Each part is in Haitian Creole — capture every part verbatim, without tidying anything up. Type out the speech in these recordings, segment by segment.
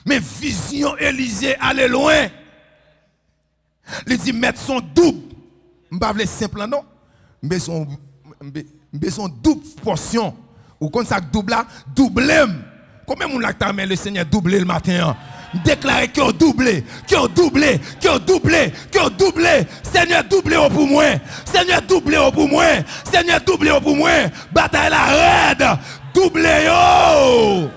Men vizyon Elize ale lwen. Li di, "Mèt, se yon doub. M pa vle senp lan, non. M bezwen, m be- m bezwen yon doub pòsyon." Ou konn sa k doub la? Double m. Konbyen moun la ki ta renmen Lesenyè double l maten an? M deklare ke w double, ke w double, ke w double, ke w double. Senyè, double yo pou mwen. Senyè, double yo pou mwen. Senyè, double yo pou mwen. Batay la rèd. Double yo.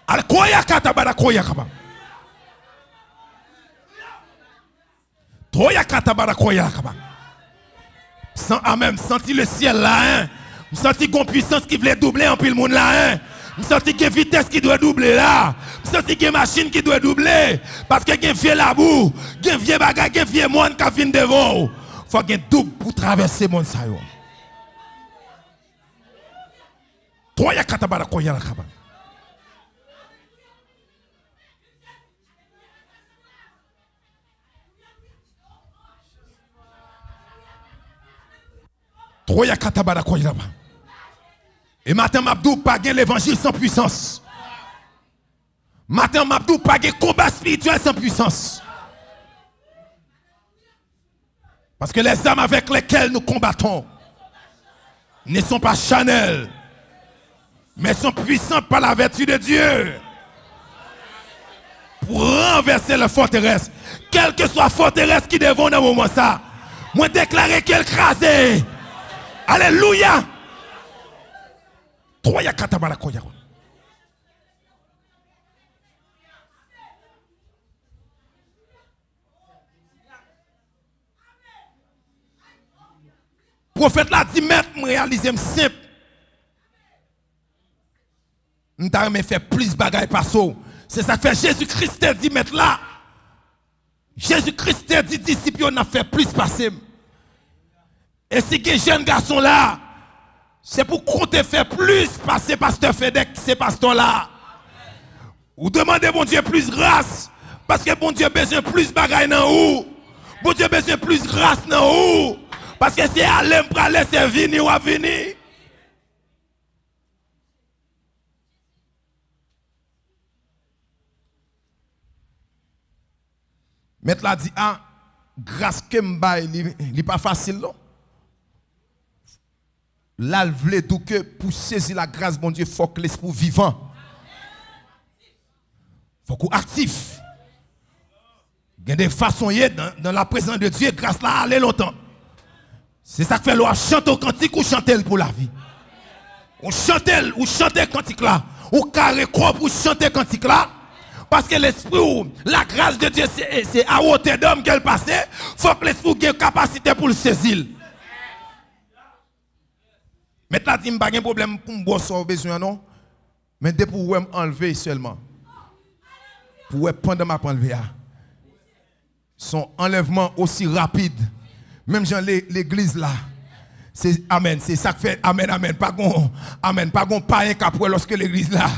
Al koya katabada koya kaba. Toya katabada koya kaba. San, amèn, m santi lesyèl la, en. M santi gon pwisans ki vle double anpil moun la, en. M santi gen vitès ki dwe double la. M santi gen machin ki dwe double. Paske gen vye labou, gen vye bagay, gen vye mòn k ap vin devan w. Fò gen doub pou travèse mòn sa yo. Toya katabada koya la kaba. Troya katabada koyaba. E maten m ap di w, pa gen levanjil san pwisans. Maten m ap di w, pa gen konba espirityèl san pwisans. Parce que les armes avec lesquelles nous combattons ne sont pas charnelles, mais sont puissantes par la vertu de Dieu pour renverser la forteresse. Kèlkeswa fòterès ki devan w nan moman sa, mwen deklare ke l kraze. Alelouya. Troya katabala koya. Pwofèt la di, "Mèt, m reyalize m senp. M ta renmen fè plis bagay pase w." Se sa k fè Jezi Kris te di Mèt la. Jezi Kris te di disip yo, "N ap fè plis pase m." E si gen jèn gason la, se pou konte fè plis pase pastè Fedèk, se pastè la. Ou dwe mande Bondye plis gras, paske Bondye bezwen plis bagay nan ou. Bondye bezwen plis gras nan ou. Paske se ale m prale, se vini w ap vini. Mèt la di, "A, gras ke m bay, li, li pa fasil, non." La, l vle di w ke pou sezi lagras Bondye, fòk lespri w vivan. Fòk ou aktif. Gen de fason ye, dans, dans la présence de Dieu, gras la ale lontan. Se sa k fè lè w ap chante yon kantik, ou chante l pou lavi. Ou chante l, ou chante kantik la. Ou kare kò w pou chante kantik la. Paske lespri w, la grâce de Dieu, se, se a wotè dòm ke l pase. Fòk lespri w gen kapasite pou l sezi l. Mèt la di, "M pa gen pwoblèm pou m ba w sa w bezwen an, non. Men depi w wè m anlve sèlman, pou w wè pandan m ap anlve a, se yon anlèvman osi rapid." Menm jan le-, legliz la, se, amèn, se sa k fè, amèn, amèn, pa gon, amèn, pa gon payen k ap wè lòske legliz la,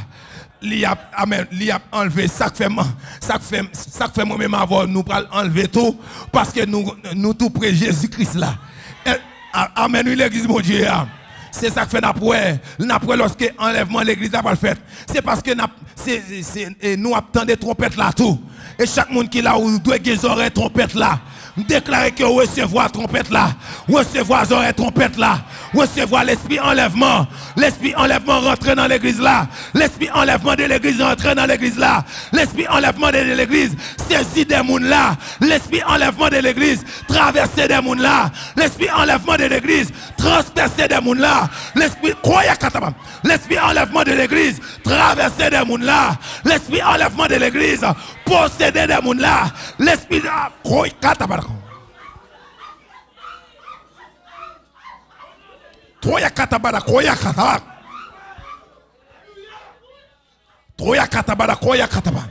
li ap, amèn, li ap anlve. Sa k fè m, sa k fè, sa k fè mwen menm avè w, nou pral anlve tou, paske nou, nou tou pre Jezi Kris la. E, a-, amèn, wi, legliz Bondye a. Se sa k fè n ap wè, n ap wè lòske anlèvman legliz la pral fèt. Se paske n ap, se, se, se, e nou ap tande twonpèt la tou. E chak moun ki la, ou dwe gen zòrèy twonpèt la. M deklare ke w resevwa twonpèt la. Resevwa zòrèy twonpèt la. Resevwa lespri anlèvman. Lespri anlèvman rantre nan legliz la. Lespri anlèvman de legliz rantre nan legliz la. Lespri anlèvman de legliz sezi de moun la. Lespri anlèvman de legliz travèse de moun la. Lespri anlèvman de legliz transpèse de moun la. Lespri koya kataba. Lespri anlèvman de legliz travèse de moun la. Lespri anlèvman de legliz posede de moun la. Lespri, ah, koy kataba. Koya kataba, koya kataba. Koya kataba, koya kataba.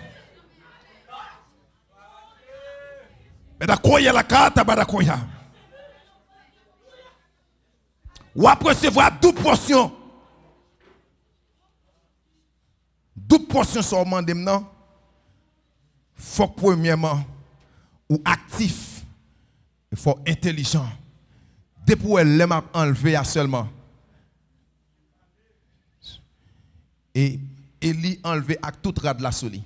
Beda koya la kataba, koya. W ap resevwa doub pòsyon. Doub pòsyon sa w mande m nan, fòk premyèman ou aktif, e fò w entèlijan. Depi w wè lè m ap anlve a sèlman, e Eli anlve ak tout rad la sou li.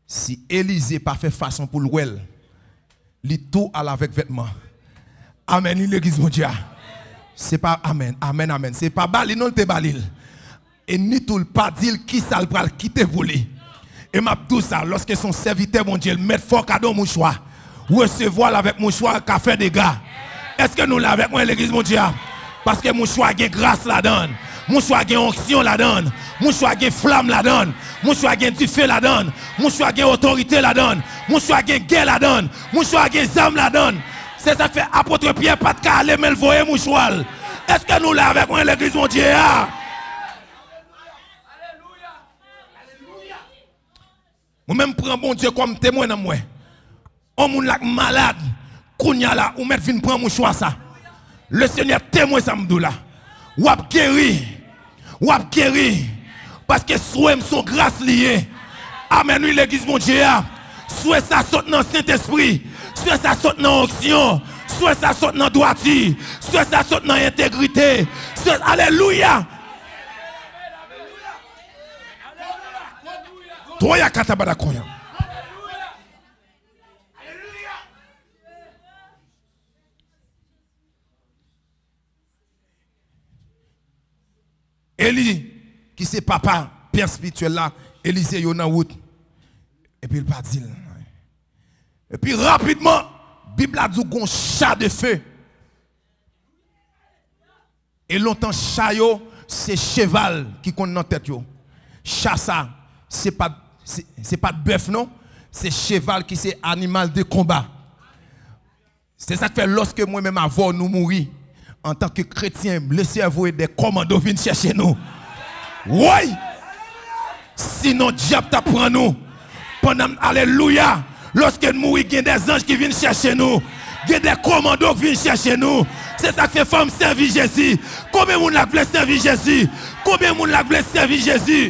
Si Elize pa fè fason pou l wè l, li tou al avèk vètman. Amèn, wi, legliz Bondye a. Se pa amèn, amèn, amèn. Se pa ba li non l te ba li l. E ni tou l pa di l kisa l pral kite pou li. E m ap di w sa, lòske se yon sèvitè Bondye, l mèt fè w kado mouchwa. Resevwa l avèk mouchwa ka fè dega. Èske nou la avèk mwen, legliz Bondye a? Paske mouchwa gen gras ladan l. Mouchwa gen onksyon ladan l. Mouchwa gen flam ladan l. Mouchwa gen dife ladan l. Mouchwa gen otorite ladan l. Mouchwa gen gè ladan l. Mouchwa gen zam ladan l. Se sa k fè apot Pyè pa t ka ale, men l voye mouchwa l. Èske nou la avèk mwen, legliz Bondye a? Mwen menm pran Bondye kòm temwen nan mwen. On moun la k malad, kounye a la, ou mèt vin pran mouchwa sa. Le Senyè temwen sa m di w la. W ap geri. W ap geri. Paske swe m se yon gras li ye. Amèn, wi, legliz Bondye a. Swe sa sot nan Sentespri. Swe sa sot nan onksyon. Swe sa sot nan dwati. Swe sa sot nan entegrite. Swe, alelouya. Toya katabada konya. Eli, ki se papa pè espirityèl la, Elize yo nan wout. Epi l pa di l. Epi rapidman, Bib la di w gon cha de fe. E lontan cha yo, se cheval ki konn nan tèt yo. Cha sa, se pa, se, se pa t bèf non, se cheval ki se animal de konba. Se sa k fè lòske mwen menm avè w nou mouri, antanke kretyen, Lesenyè voye de kòmando vin chèche nou. Woy! Sinon, dyab t ap pran nou. Pandan, alelouya, lòske n mouri, gen de zanj ki vin chèche nou. Gen de kòmando k vin chèche nou. Se sa k fè fò m sèvi Jezi. Konbyen moun la k vle sèvi Jezi? Konbyen moun la k vle sèvi Jezi?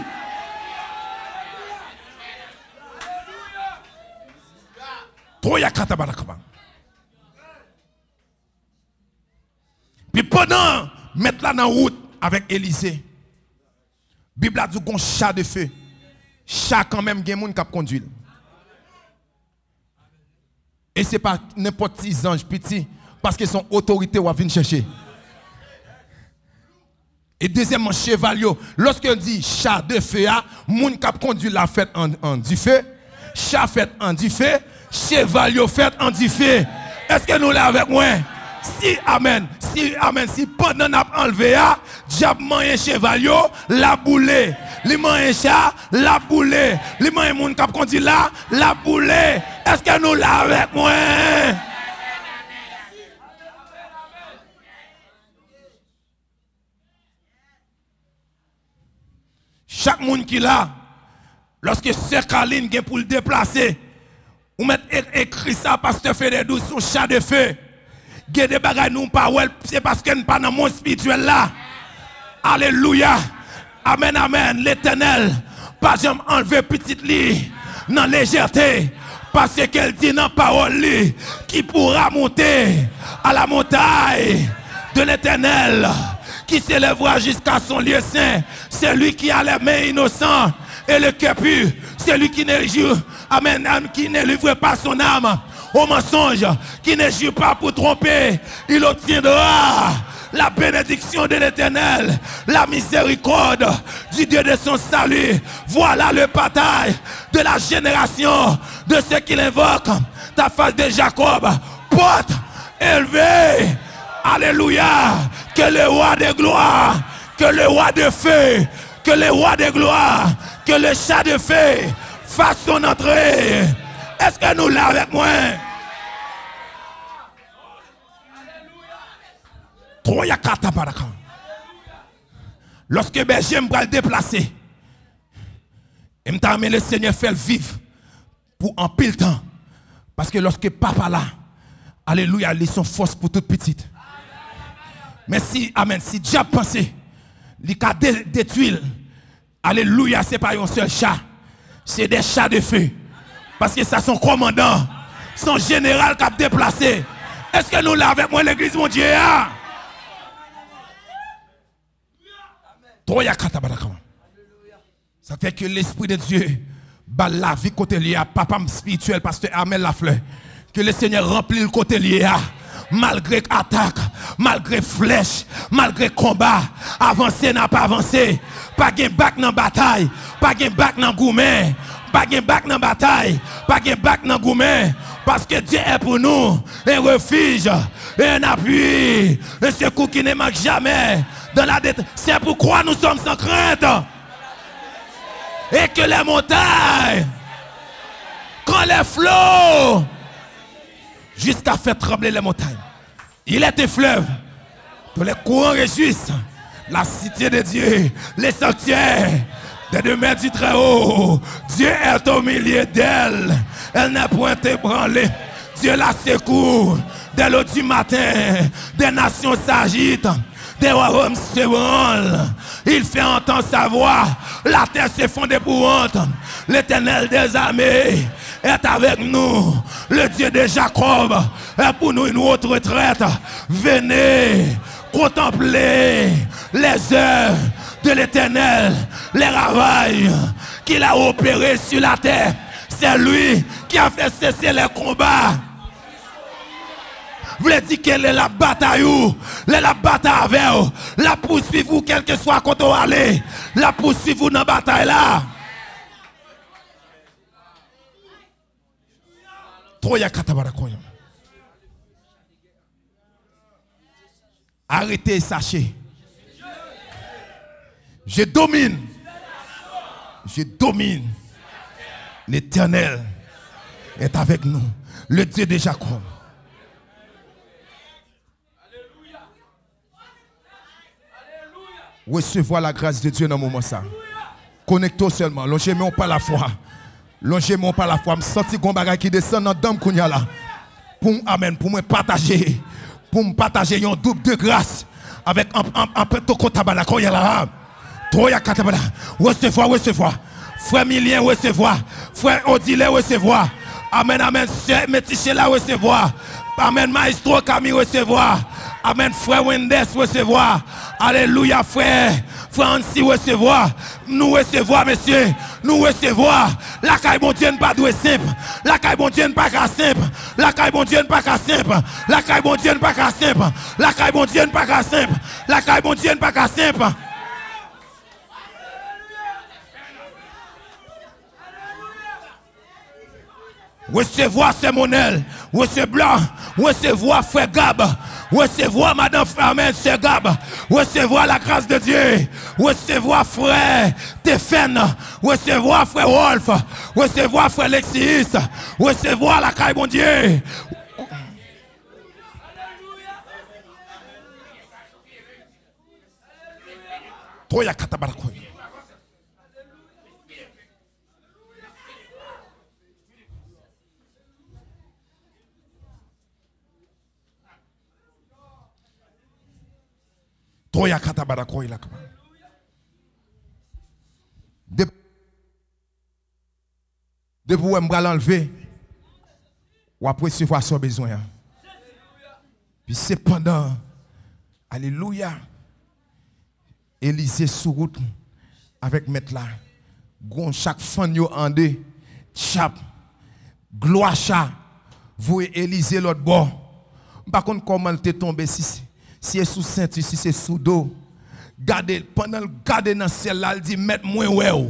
Toya katabalakaba. Pi pandan mèt la nan wout avèk Elize, Bib la di w gon cha de fe. Cha kanmenm gen moun k ap kondui l. E se pa nenpòt ti zanj piti, paske se yon otorite w ap vin chèche. E dezyèmman, cheval yo. Lòske yo di cha de fe a, moun k ap kondui la fèt an, an dife, cha fèt an dife, cheval yo fèt an dife. Èske nou la avèk mwen? Si, amèn. Si, amèn. Si pandan n ap anlve a, dyab manyen cheval yo, l ap boule. Li manyen cha, l ap boule. Li manyen moun k ap kondui la, l ap boule. Èske nou la avèk mwen? Chak moun ki la, lòske sè Kalin gen pou l deplase, ou mèt e-, ekri sa, pastè Fededou, sou cha de fe. Gen de bagay nou pa wè l, se paske n pa nan mond espirityèl la. Alelouya. Amèn, amèn. Letènèl pa janm anlve pitit li nan lejète, paske l di nan pawòl li, qui pourra monter à la montagne de l'Éternel, qui s'élèvera jusqu'à son lieu saint? Celui qui a les mains innocentes et le cœur pur, celui qui ne jure, amèn, amèn, qui ne livre pas son âme au mensonge, qui ne jure pas pour tromper, il obtiendra la bénédiction de l'Éternel, la miséricorde du Dieu de son salut. Voilà le partage de la génération de ceux qui l'invoquent, ta face de Jacob, porte élevée. Alléluia. Que le roi de gloire, que le roi de feu, que le roi de gloire, que le cha de fe fasse son entrée. Èske nou la avèk mwen? Troyakatabaraka. Lòske bèje m pral deplase, e m ta renmen Lesenyè fè l viv pou anpil tan. Paske lòske papa la, alelouya, li se yon fòs pou tout pitit. Men si, amèn, si dyab panse li ka de-, detwi l, alelouya, se pa yon sèl cha. Se de cha de fe. Paske sa se yon kòmandan. Se yon jeneral k ap deplase. Èske nou la avèk mwen, legliz Bondye a? Troyakatabalakama. Sa fè ke Lespri de Dye ba l lavi kote l ye a, papa m espirityèl, pastè Armel Lafleur. Ke le Senyè ranpli l kote l ye a. Malgre atak, malgre flèch, malgre konba, avanse n ap avanse. Pa gen bak nan batay, pa gen bak nan goumen, pa gen bak nan batay, pa gen bak nan goumen. Parce que Dieu est pour nous un refuge et un appui, un secours qui ne manque jamais dans la détresse. C'est pourquoi nous sommes sans crainte. Et que les montagnes, quand les flots, jusqu'à faire trembler les montagnes. Il est un fleuve dont les courants réjouissent la cité de Dieu, le sanctuaire des demeures du Très-Haut. Dieu est au milieu d'elle. Elle n'est point ébranlée. Dieu la secoue. Dès l'eau du matin, des nations s'agitent, des royaumes s'ébranlent. Il fait entendre sa voix. La terre s'effondre d'épouvante. L'Éternel des armées est avec nous. Le Dieu de Jacob est pour nous une haute retraite. Venez contempler les œuvres de l'Éternel, les ravages qu'il a opérés sur la terre. C'est lui qui a fait cesser les combats. Vle di ke lè l ap batay ou, lè l ap batay avè w, l ap pouswiv ou kèlkeswa kote w ale, l ap pouswiv ou nan batay la. Troya katabara koyo. Arrêtez et sachez. Je domine. Je domine. L'Éternel est avec nous. Le Dieu de Jacob. Resevwa la gras de Dye nan moman sa. Konekte w sèlman. Lonje men w pa lafwa. Lonje men w pa lafwa. M santi gon bagay ki desann nan dan m kounye a la. Pou m, amèn, pou mwen pataje. Pou m pataje yon doub de gras avèk an, an, an pentokot tabalakò yè la. Troya katabala. Resevwa, resevwa. Frè Milyen, resevwa. Frè Odile, resevwa. Amèn, amèn. Sè Metichela, resevwa. Amèn. Maestro Kami, resevwa. Amèn. Frè Wendes, resevwa. Alelouya, frè. Frè Ansi, resevwa. Nou resevwa, mesye. Nou resevwa. Lakay Bondye n pa dwe senp. Lakay Bondye n pa ka senp. Lakay Bondye n pa ka senp. Lakay Bondye n pa ka senp. Lakay Bondye n pa ka senp. Lakay Bondye n pa ka senp. Resevwa sè Monèl, resevwa, resevwa frè Gab, resevwa madan, amèn, sè Gab, resevwa la gras de Dye, resevwa frè Tefèn, resevwa frè Wolf, resevwa frè Lexis, resevwa lakay Bondye. Toya katabarakoy. Toya katabarakoy la kaba. De Depi w wè m pral anlve, w ap resevwa sa w bezwen an. Pi sepandan, alelouya, Elize sou wout avèk Mèt la. Gon chak fann yo ande, tchap, glwa cha, voye Elize lòt bò. M pa konn kòman l te tonbe, si se, si se sou senti, si se sou do. Gade, pandan l gade nan syèl la, l di, Mèt, mwen wè w.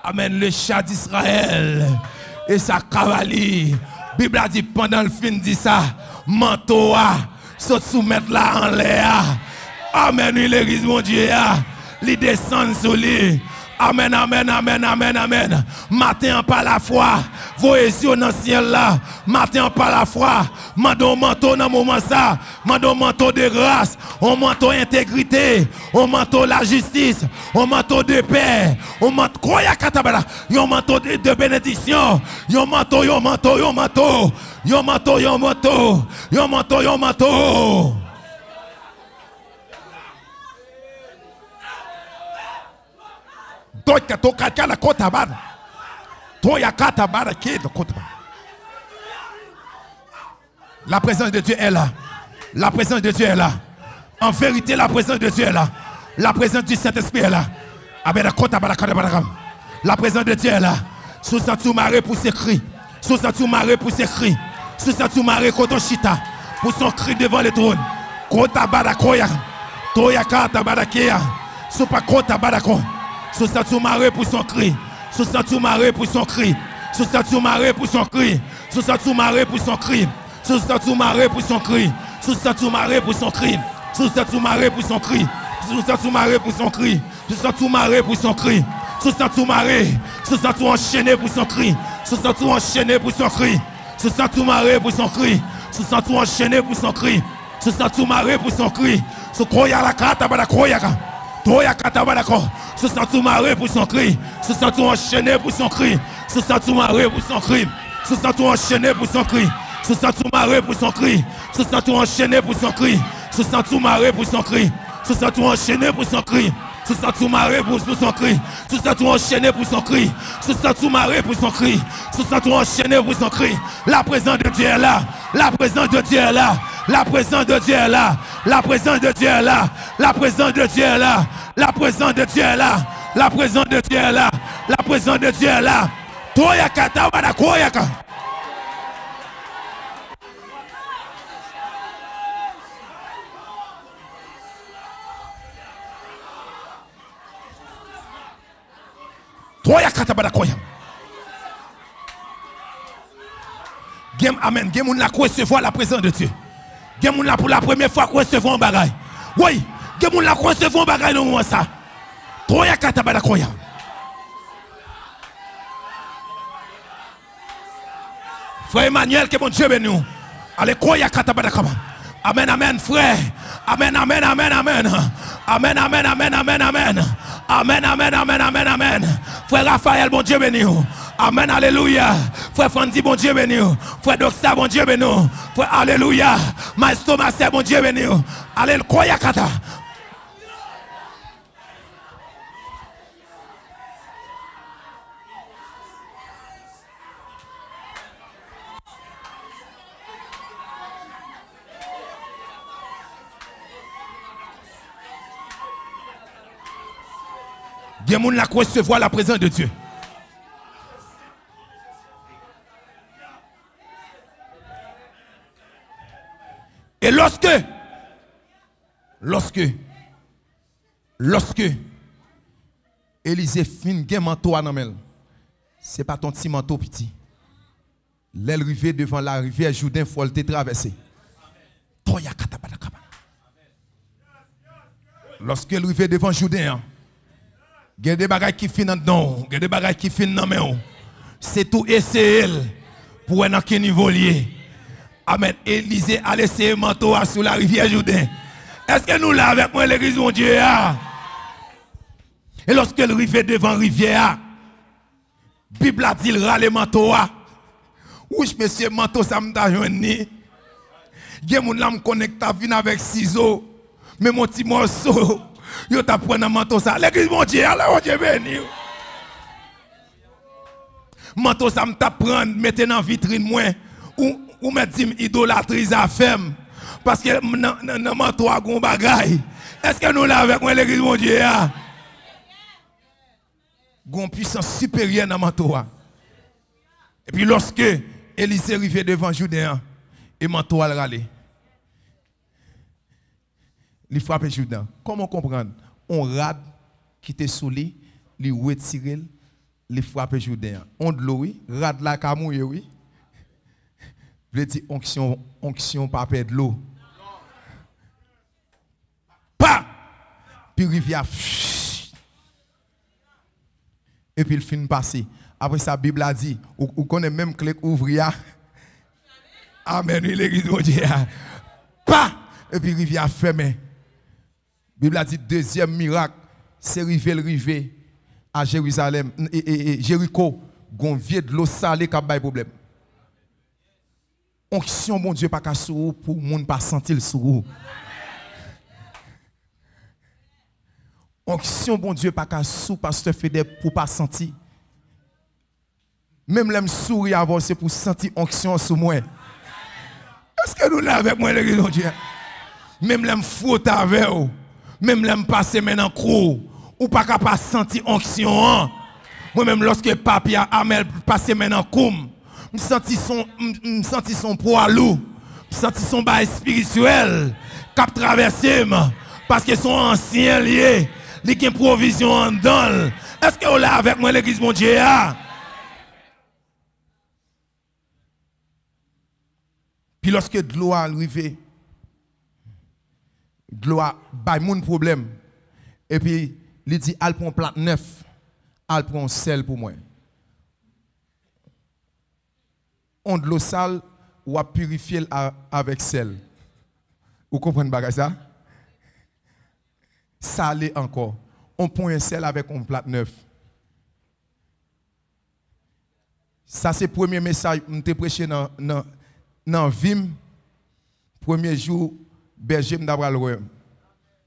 Amèn, le cha d'Izrayèl e sa kavali. Bib la di, pandan l fin di sa, manto a sot sou Mèt la anlè a. Amèn, wi, legliz Bondye a, li desann sou li. Amèn, amèn, amèn, amèn, amèn. Maten an, pa lafwa, voye zye w nan syèl la. Maten an, pa lafwa, mande yon manto nan moman sa. Mande yon manto de gras, yon manto entegrite, yon manto lajistis, yon manto de pè, yon manto, koya katabala, yon manto de, de benediksyon, yon manto, yon manto, yon manto, yon manto, yon manto, yon manto, yon manto. Toka, toka, kala, kota, bana. Toya, kata, bana, kito, kota, bana. La présence de Dieu est là. La présence de Dieu est là. En vérité, la présence de Dieu est là. La présence du Saint-Esprit est là. Amen. Kota balakada balakam. La prezans de Dye la. Si w santi w mare, pouse kri. Si w santi w mare, pouse kri. Si w santi w mare, kote w chita, pouse yon kri devan le twòn. Kota badakoya. Toya kata badakeya. Si w pa kota badako. Si w santi w mare, pouse yon kri. Si w santi w mare, pouse yon kri. Si w santi w mare, pouse yon kri. Si w santi w mare, pouse yon kri. Si w santi w mare, pouse yon kri. Si w santi w mare, pouse yon kri. Si w santi w mare, pouse yon kri. Si w santi w mare, pouse yon kri. Si w santi w mare, pouse yon kri. Si w santi w mare, si w santi w anchene, pouse yon kri. Si w santi w anchene, pouse yon kri. Si w santi w mare, pouse yon kri. Si w santi w anchene, pouse yon kri. Si w santi w mare, pouse yon kri. Si w koya la kata bada koya ka. Toya kata bada ko. Si w santi w mare, pouse yon kri. Si w santi w anchene, pouse yon kri. Si w santi w mare, pouse yon kri. Si w santi w anchene, pouse yon kri. Si w santi w mare, pouse yon kri. Si w santi w anchene, pouse yon kri. Si w santi w mare, pouse yon kri. Si w santi w anchene, pouse yon kri. Si w santi w mare, pouse, pouse yon kri. Si w santi w anchene, pouse yon kri. Si w santi w mare, pouse yon kri. Si w santi w anchene, pouse yon kri. La prezans de Dye la. La prezans de Dye la. La prezans de Dye la. La prezans de Dye la. La prezans de Dye la. La prezans de Dye la. La prezans de Dye la. La prezans de Dye la. Toya kata bada koya ka. Toya kata bada koya. Gen, amen. Gen moun la k resevwa la prezans de Dye. Gen moun la pou la premye fwa k resevwa yon bagay. Wi, gen moun la k resevwa yon bagay nan moman sa. Toya kata bada koya. Frè Emmanuel, ke Bondye beni w. Ale koya kata bada kaba. Amen, amen, frè. Amen, amen, amen, amen. Amen, amen, amen, amen, amen. Amen, amen, amen, amen, amen. Frè Raphaël, Bondye beni w. Amen, alelouya. Frè Fandy, Bondye beni w. Frè Doxa, Bondye beni w. Frè, alelouya. Maestro Marcel, Bondye beni w. Ale koya kata. Gen moun la k resevwa la prezans de Dye. E lòske, lòske, lòske Elize fin gen manto a nan men l, se pa t yon ti manto piti. Lè l rive devan larivyè Jouden, fò l te travèse. Toya kata bada kaba. Lòske l rive devan Jouden an, gen de bagay ki fin anndan w, gen de bagay ki fin nan men w. Se tou eseye l pou wè nan ki nivo l ye. Amen. Elize al eseye manto a sou larivyè Jouden. Èske nou la avèk mwen, legliz Bondye a? E lòske l rive devan rivyè a, Bib la di l rale manto a. Wouch, mesye, manto sa m ta jwenn ni. Gen moun la m konnen k ta vin avèk sizo, menm yon ti mòso, yo t ap pran nan manto sa. Legliz Bondye, ale Bondye beni w. Manto sa m t ap pran, mete nan vitrin mwen. Ou, ou mèt di m idolatri zafè m. Paske m nan, nan, nan manto a gon bagay. Èske nou la avèk mwen, legliz Bondye a? Gon pwisans siperyè nan manto a. Epi lòske Elize rive devan Jouden an, e manto a l rale. Li frape Jouden an. Kòman w konprann? On rad ki te sou li, li retire l, li frape Jouden an. On dlo, wi. Rad la ka mouye, wi. Vle di onksyon, onksyon pa pè dlo. Pa! Pi rivyè a, fch! Epi l fin pase. Apre sa, Bib la di, ou, ou konnen menm kle k ouvri a? Amèn, wi, legliz Bondye a. Pa! Epi rivyè a fèmen. Bib la di, dezyèm mirak, se rive l rive a Jerizalèm, e, e, e, Jeriko, gon vye dlo sale k ap bay pwoblèm. Onksyon Bondye pa ka sou ou pou moun pa santi l sou ou. Onksyon Bondye pa ka sou pastè Fedè pou pa santi. Menm lè m souri avè w, se pou santi onksyon an sou mwen. Èske nou la avèk mwen, legliz Bondye a? Menm lè m fwote avè w, menm lè m pase men nan kou w, Ou pa ka pa santi onksyon an. Mwen menm, lòske papi a Amèl pase men nan kou m, m santi son, m, m santi son pwa lou. M santi son bagay espirityèl k ap travèse m. Paske son ansyen l ye. Li gen pwovizyon anndan l. Èske w la avèk mwen, legliz Bondye a? Pi lòske dlo a rive, dlo a bay moun pwoblèm. Epi li di, "Al pran yon plat nèf, al pran yon sèl pou mwen." On dlo sal, w ap pirifye l a, avèk sèl. Ou konprann bagay sa? Sale ankò. On ponyen sèl avèk on plat nèf. Sa se premye mesaj m te preche nan, nan, nan vi m. Premye jou bèje m ta pral wè m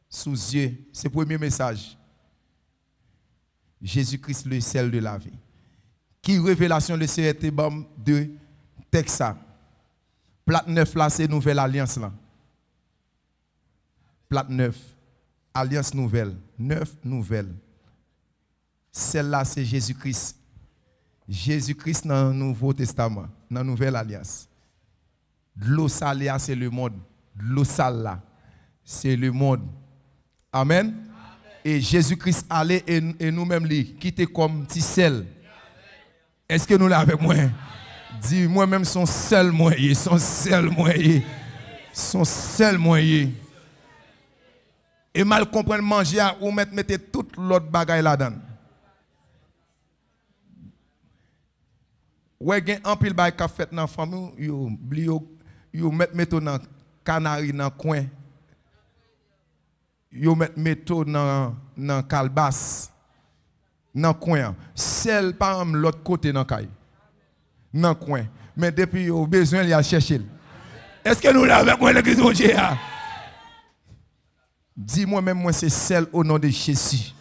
sou zye. Se premye mesaj. Jezi Kris, le sèl de la vi. Ki revelasyon Lesenyè te ban m de tèks sa? Plat nèf la se nouvèl alyans lan. Plat nèf, alyans nouvèl, nèf nouvèl. Sèl la se Jezi Kris. Jezi Kris nan Nouvo Testaman, nan Nouvèl Alyans. Dlo sale a se lemonn. Dlo sal la se lemonn. Amèn. E Jezi Kris ale e, e nou menm li kite kòm ti sèl. Èske nou la avèk mwen? Di, "Mwen menm, se yon sèl mwen ye, se yon sèl mwen ye, se yon sèl mwen ye." E mal konprann manje a, ou mèt mete tout lòt bagay ladan l. Wè, gen anpil bagay k ap fèt nan fanmi w, yo bliye w, yo mèt mete w nan kanari, nan kwen. Yo mèt mete w nan, nan kalbas, nan kwen an. Sèl pa janm lòt kote nan kay. Nan kwen. Men depi yo bezwen l, y al chèche l. Èske nou la avèk mwen, legliz Bondye a? Di, "Mwen menm, mwen se sèl o non de Jezi."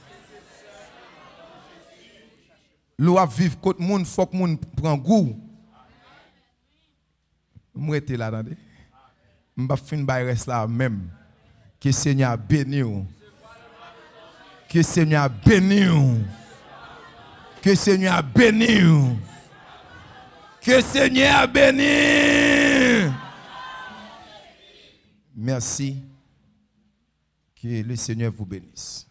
Lè w ap viv kot moun, fòk moun pran gou w. M rete la, tande. M p ap fin bay rès la menm. Ke Senyè a beni w. Ke Senyè a beni w. Ke Senyè a beni w. Ke Senyè a beni. Mèsi. Que le Seigneur vous bénisse.